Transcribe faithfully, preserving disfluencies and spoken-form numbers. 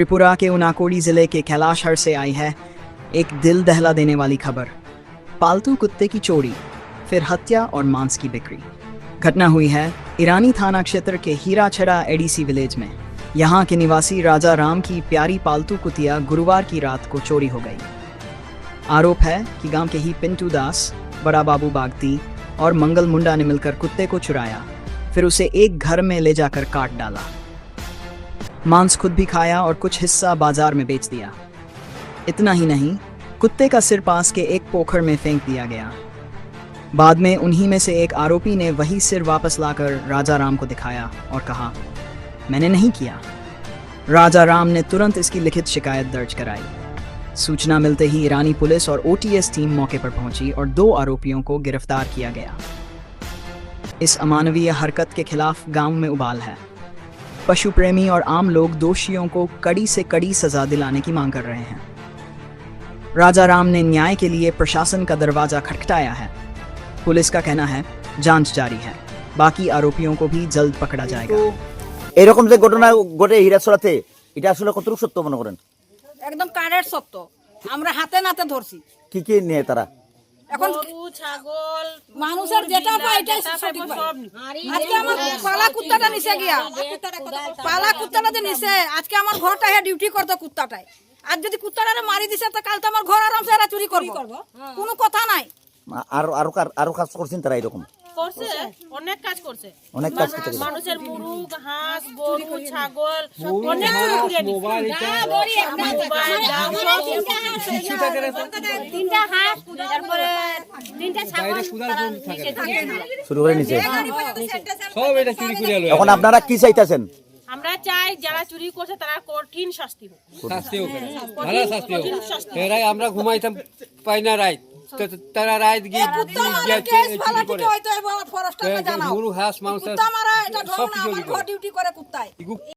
त्रिपुरा के उनाकोड़ी जिले के कैलाशहर से आई है एक दिल दहला देने वाली खबर। पालतू कुत्ते की चोरी, फिर हत्या और मांस की बिक्री। घटना हुई है ईरानी थाना क्षेत्र के हीराछड़ा एडीसी विलेज में। यहाँ के निवासी राजा राम की प्यारी पालतू कुतिया गुरुवार की रात को चोरी हो गई। आरोप है कि गांव के ही पिंटू दास, बड़ा बाबू बागती और मंगल मुंडा ने मिलकर कुत्ते को चुराया, फिर उसे एक घर में ले जाकर काट डाला। मांस खुद भी खाया और कुछ हिस्सा बाजार में बेच दिया। इतना ही नहीं, कुत्ते का सिर पास के एक पोखर में फेंक दिया गया। बाद में उन्हीं में से एक आरोपी ने वही सिर वापस लाकर राजा राम को दिखाया और कहा, "मैंने नहीं किया।" राजा राम ने तुरंत इसकी लिखित शिकायत दर्ज कराई। सूचना मिलते ही ईरानी पुलिस और ओटीएस टीम मौके पर पहुंची और दो आरोपियों को गिरफ्तार किया गया। इस अमानवीय हरकत के खिलाफ गांव में उबाल है। पशु प्रेमी और आम लोग दोषियों को कड़ी से कड़ी सजा दिलाने की मांग कर रहे हैं। राजा राम ने न्याय के लिए प्रशासन का दरवाजा खटखटाया है। पुलिस का कहना है, जांच जारी है, बाकी आरोपियों को भी जल्द पकड़ा जाएगा। এরকম যে ঘটনা ঘটে হীরাছড়াতে, এটা আসলে কতটুকু সত্য মনে করেন? একদম কারেক্ট সত্য। আমরা হাতে নাতে ধরছি। কি কি নিয়ে তারা? এখন গরু, ছাগল, মানুষের যেটা পায়, এটাই সঠিক পায়। আজকে আমার পালা কুত্তাটা নিছে গিয়া। পালা কুত্তাটা যে নিছে, আজকে আমার ঘরটা হে ডিউটি করতো কুত্তাটায়। আর যদি কুত্তাটারে মারি দিছে, তো কাল তো আমার ঘর আরামসে এরা চুরি করবো। কোনো কথা নাই। আ-, আরো, আরো কার-, আরো কাজ করছেন তারা এরকম? করছে, অনেক কাজ করছে। অনেক কাজ করতে গেছে। মানুষের মুরগ, হাঁস, গরু, ছাগল, অনেক চুরি করে নিছে। মোবাইল, মোবাইল, দাও, সব কিছু। তিনটা হাঁস, তারপরে তিনটা ছাগল। শুরু করে নিছে। সব এটা চুরি করে আলো। এখন আপনারা কি চাইতেছেন? আমরা চাই যারা চুরি করছে তারা কঠিন শাস্তি হোক। শাস্তি হোক, ভালো শাস্তি হোক। এরাই আমরা ঘুমাইতাম পাই না রাইত। তো তারা রাইত গিয়ে, এই কুত্তা গিয়ে মারা কেস চুরি ভালো করে। হয়তো এবার ফরেস্টারকে এ, জানাও। গরু, হাঁস, মাংস কুত্তা মারা এটা ঢং সব না, কিছু আমার চুরি করে। ঘর ডিউটি করে কুত্তায়।